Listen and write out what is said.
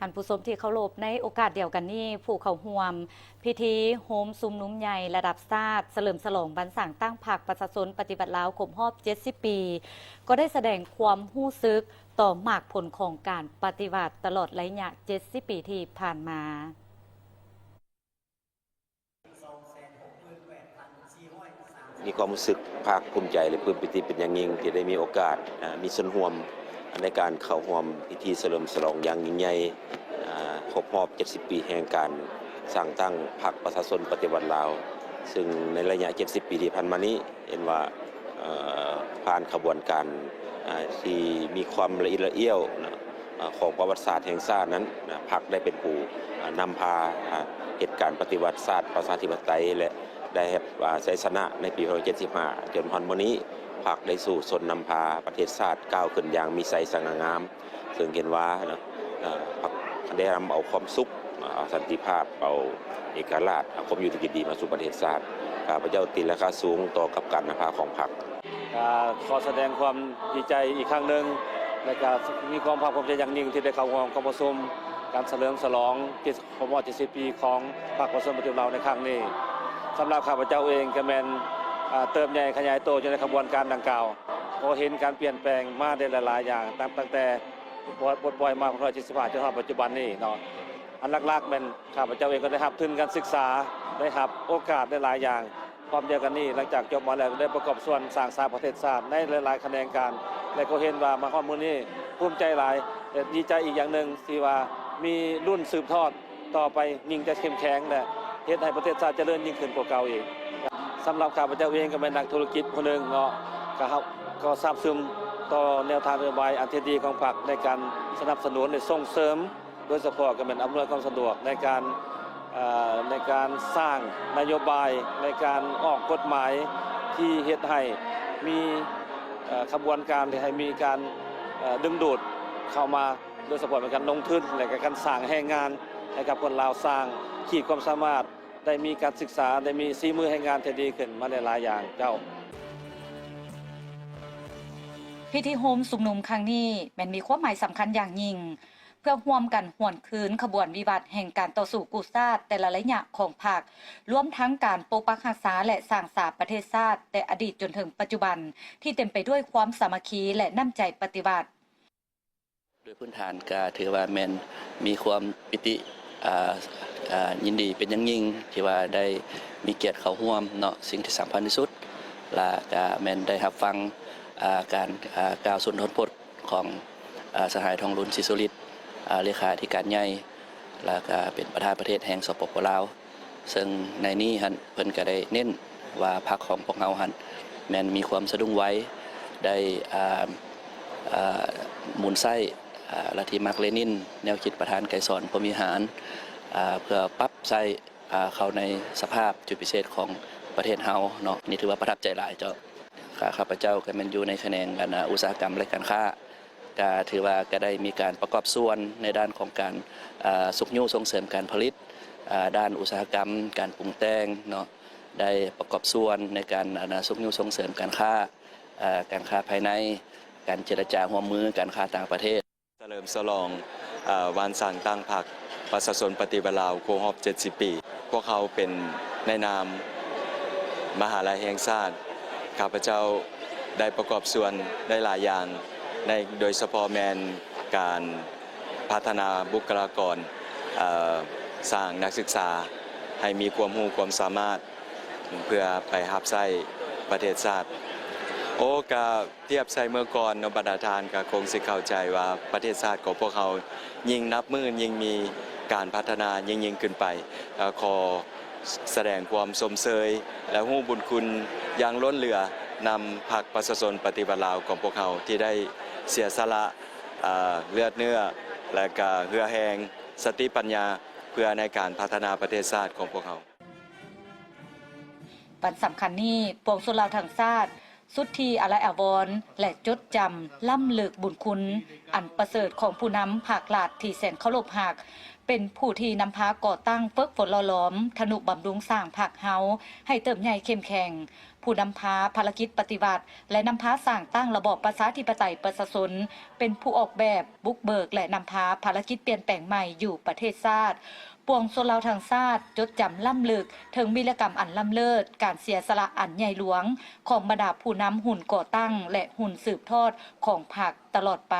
ທ່ານຜູ້ຊົມທີ່ເຄົາລົບ, ໃນໂອກາດດຽວກັນນີ້, ຜູ້ເຂົ້າຮ່ວມພິທີໂຮມຊຸມນຸມໃຫຍ່ລະດັບຊາດ ສະເຫຼີມສະຫຼອງວັນສ້າງຕັ້ງພັກປະຊາຊົນປະຕິວັດລາວຄົບຮອບເຈັດສິບປີ ກໍໄດ້ສະແດງຄວາມຮູ້ສຶກຕໍ່ໝາກຜົນຂອງການປະຕິວັດຕະຫຼອດໄລຍະເຈັດສິບປີທີ່ຜ່ານມາ. ມີຄວາມຮູ້ສຶກພາກພູມໃຈ ແລະ ປຶ້ມປີຕິເປັນຢ່າງຍິ່ງ ທີ່ໄດ້ມີໂອກາດ ອາ ມີສ່ວນຮ່ວມໃນການເຂົ້າຮ່ວມພິທີສະເຫຼີມສະຫຼອງຢ່າງຍິ່ງໃຫຍ່ ອາ ຄົບຮອບເຈັດສິບປີແຫ່ງການສ້າງຕັ້ງພັກປະຊາຊົນປະຕິວັດລາວ ຊຶ່ງໃນໄລຍະເຈັດສິບປີທີ່ຜ່ານມານີ້ ເຫັນວ່າ ເອີ ຜ່ານຂະບວນການ ອາ ທີ່ມີຄວາມລະອິດລະອ້ຽວນະ ອາ ຂອງປະຫວັດສາດແຫ່ງຊາດນັ້ນນະ ພັກໄດ້ເປັນຜູ້ ອາ ນຳພາ ອາ ເຮັດການປະຕິວັດຊາດປະຊາທິປະໄຕ ແລະ ໄດ້ຮັບ ອາ ໄຊຊະນະໃນປີພັນເກົ້າຮ້ອຍເຈັດສິບຫ້າ ຈົນຮອດມື້ນີ້ ພັກໄດ້ສູ້ຊົນນຳພາປະເທດຊາດກ້າວຂຶ້ນຢ່າງມີໄຊສະຫງ່າງາມ. ເຊິ່ງເຫັນວ່ານະ ເອີ ພັກໄດ້ນຳເອົາຄວາມສຸກ ເອົາສັນຕິພາບ ເອົາເອກະລາດ ເອົາຄວາມຢູ່ດີກິນດີມາສູ່ປະເທດຊາດ. ຂ້າພະເຈົ້າຕີລາຄາສູງຕໍ່ກັບການນຳພາຂອງພັກ. ກໍຂໍສະແດງຄວາມດີໃຈອີກຄັ້ງໜຶ່ງ ແລະ ກໍມີຄວາມພາກພູມໃຈຢ່າງຍິ່ງທີ່ໄດ້ເຂົ້າຮ່ວມກອງປະຊຸມການສະເຫຼີມສະຫຼອງ ຄົບຮອບເຈັດສິບປີຂອງພັກປະຊາຊົນປະຕິວັດລາວໃນຄັ້ງນີ້. ສຳລັບຂ້າພະເຈົ້າເອງກໍແມ່ນ ອາ ເຕີບໃຫຍ່ຂະຫຍາຍໂຕຢູ່ໃນຂະບວນການດັ່ງກ່າວ ກໍເຫັນການປ່ຽນແປງມາໄດ້ຫຼາຍໆຢ່າງ ຕັ້ງ ຕັ້ງແຕ່ ປົດ ປົດປ່ອຍມາ ໜຶ່ງຮ້ອຍເຈັດສິບຫ້າ ຈົນຮອດປັດຈຸບັນນີ້ເນາະ. ອັນຫຼັກໆແມ່ນຂ້າພະເຈົ້າເອງກໍໄດ້ຮັບທຶນການສຶກສາ ໄດ້ຮັບໂອກາດຫຼາຍໆຢ່າງ. ພ້ອມດຽວກັນນີ້ ຫຼັງຈາກຈົບມາແລ້ວ ໄດ້ປະກອບສ່ວນສ້າງສາປະເທດຊາດໃນຫຼາຍໆຂະແໜງການ ແລະ ກໍເຫັນວ່າມາຮອດມື້ນີ້ພູມໃຈຫຼາຍ ແລະ ດີໃຈອີກຢ່າງໜຶ່ງທີ່ວ່າມີລຸ້ນສືບທອດ ຕໍ່ໄປຍິ່ງຈະເຂັ້ມແຂງ ແລະ ເຮັດໃຫ້ປະເທດຊາດຈະເລີນຍິ່ງຂຶ້ນກວ່າເກົ່າອີກ. ສຳລັບຂ້າພະເຈົ້າເອງກໍແມ່ນນັກທຸລະກິດຜູ້ໜຶ່ງເນາະ ກໍ ກໍຊາບຊຶມຕໍ່ແນວທາງນະໂຍບາຍອັນທີ່ດີຂອງພັກໃນການສະໜັບສະໜູນ ແລະ ສົ່ງເສີມ ໂດຍສະເພາະກໍແມ່ນອຳນວຍຄວາມສະດວກໃນການ ເອີ ໃນການສ້າງນະໂຍບາຍ ໃນການອອກກົດໝາຍທີ່ເຮັດໃຫ້ມີ ເອີ ຂະບວນການທີ່ໃຫ້ມີການ ເອີ ດຶງດູດເຂົ້າມາ ໂດຍສະເພາະແມ່ນການລົງທຶນ ແລະ ກະການສ້າງແຮງງານໃຫ້ກັບຄົນລາວ ສ້າງຂີດຄວາມສາມາດ ໄດ້ມີການສຶກສາ ໄດ້ມີສີມືແຮງງານທີ່ດີຂຶ້ນມາຫຼາຍໆຢ່າງເຈົ້າ. ພິທີໂຮມຊຸມນຸມຄັ້ງນີ້ແມ່ນມີຄວາມໝາຍສຳຄັນຢ່າງຍິ່ງ ເພື່ອຮ່ວມກັນຫວນຄືນຂະບວນວິວັດແຫ່ງການຕໍ່ສູ້ກູ້ຊາດແຕ່ລະໄລຍະຂອງພັກ, ລວມທັງການປົກປັກຮັກສາ ແລະ ສ້າງສາປະເທດຊາດແຕ່ອະດີດຈົນເຖິງປັດຈຸບັນ ທີ່ເຕັມໄປດ້ວຍຄວາມສາມັກຄີ ແລະ ນ້ຳໃຈປະຕິວັດ. ໂດຍພື້ນຖານກະຖືວ່າແມ່ນມີຄວາມປີຕິ ອາ ອາ ຍິນດີເປັນຢ່າງຍິ່ງ ທີ່ວ່າໄດ້ມີກຽດເຂົ້າຮ່ວມເນາະ. ສິ່ງທີ່ສຳຄັນທີ່ສຸດ ລະກະແມ່ນໄດ້ຮັບຟັງ ອາ ການ ອາ ກ່າວສຸນທົນພົດຂອງ ອາ ສະຫາຍ ທອງລຸນ ສີສຸລິດ ອາ ເລຂາທິການໃຫຍ່ ລະກະເປັນປະທານປະເທດແຫ່ງ ສປປ ລາວ. ເຊິ່ງໃນນີ້ຫັ້ນ ເພິ່ນກະໄດ້ເນັ້ນວ່າພັກຂອງພວກເຮົາຫັ້ນແມ່ນມີຄວາມສະດຸ້ງໄວ ໄດ້ ອາ ອາ ໝູນໃຊ້ ອາ ລັດທິມາກເລນິນ ແນວຄິດປະທານໄກສອນ ພົມວິຫານ ອາ ເພື່ອປັບໃຊ້ ອາ ເຂົ້າໃນສະພາບຈຸດພິເສດຂອງປະເທດເຮົາເນາະ. ນີ້ຖືວ່າປະທັບໃຈຫຼາຍເຈົ້າ. ຂ້າ ຂ້າພະເຈົ້າກະແມ່ນຢູ່ໃນຂະແໜງ ອັນ ອຸດສາຫະກຳ ແລະ ການຄ້າ ກະຖືວ່າກະໄດ້ມີການປະກອບສ່ວນໃນດ້ານຂອງການ ອາ ຊຸກຍູ້ສົ່ງເສີມການຜະລິດ ອາ ດ້ານອຸດສາຫະກຳ ການປຸງແຕ່ງເນາະ, ໄດ້ປະກອບສ່ວນໃນການ ອາ ຊຸກຍູ້ສົ່ງເສີມການຄ້າ ອາ ການຄ້າພາຍໃນ, ການເຈລະຈາຮ່ວມມື, ການຄ້າຕ່າງປະເທດ. ສະເຫຼີມສະຫຼອງ ອາ ວັນສ້າງຕັ້ງພັກປະຊາຊົນປະຕິວັດລາວຄົບຮອບເຈັດສິບປີ. ພວກເຮົາເປັນໃນນາມມະຫາໄລແຫ່ງຊາດ, ຂ້າພະເຈົ້າໄດ້ປະກອບສ່ວນໄດ້ຫຼາຍຢ່າງ, ໃນ ໂດຍສະເພາະແມ່ນການພັດທະນາບຸກຄະລາກອນ, ເອີ ສ້າງນັກສຶກສາໃຫ້ມີຄວາມຮູ້ຄວາມສາມາດ ເພື່ອໄປຮັບໃຊ້ປະເທດຊາດ. ໂອ ກະທຽບໃສ່ເມື່ອກ່ອນເນາະ, ບັນດາທ່ານກະຄົງຊິເຂົ້າໃຈວ່າປະເທດຊາດຂອງພວກເຮົາຍິ່ງນັບມື້ຍິ່ງມີການພັດທະນາຍິ່ງໆຂຶ້ນໄປ. ເອີ ຂໍສະແດງຄວາມຊົມເຊີຍ ແລະ ຮູ້ບຸນຄຸນຢ່າງລົ້ນເຫຼືອນຳພັກປະຊາຊົນປະຕິວັດລາວຂອງພວກເຮົາ ທີ່ໄດ້ເສຍສະຫຼະ ເອີ ເລືອດເນື້ອ ແລະ ກະເຫື່ອແຮງ ສະຕິປັນຍາ ເພື່ອໃນການພັດທະນາປະເທດຊາດຂອງພວກເຮົາ. ວັນສຳຄັນນີ້ ປວງຊົນລາວທັງຊາດ ສຸດທີ່ອາໄລອາວອນ ແລະ ຈົດຈຳລ້ຳເລິກບຸນຄຸນອັນປະເສີດຂອງຜູ້ນຳພາກລັດທີ່ແສນເຄົາລົບຮັກ, ເປັນຜູ້ທີ່ນຳພາກໍ່ຕັ້ງ, ຝຶກຝົນຫຼໍ່ຫຼອມ, ທະນຸບຳລຸງສ້າງພັກເຮົາໃຫ້ເຕີບໃຫຍ່ເຂັ້ມແຂງ, ຜູ້ນຳພາພາລະກິດປະຕິວັດ ແລະ ນຳພາສ້າງຕັ້ງລະບອບປະຊາທິປະໄຕປະຊາຊົນ, ເປັນຜູ້ອອກແບບ, ບຸກເບີກ ແລະ ນຳພາພາລະກິດປ່ຽນແປງໃໝ່ຢູ່ປະເທດຊາດ. ປວງຊົນລາວທັງຊາດຈົດຈຳລ້ຳເລິກເຖິງວີລະກຳອັນລ້ຳເລີດ, ການເສຍສະຫຼະອັນໃຫຍ່ຫຼວງຂອງບັນດາຜູ້ນຳຮຸ່ນກໍ່ຕັ້ງ ແລະ ຮຸ່ນສືບທອດຂອງພັກຕະຫຼອດໄປ.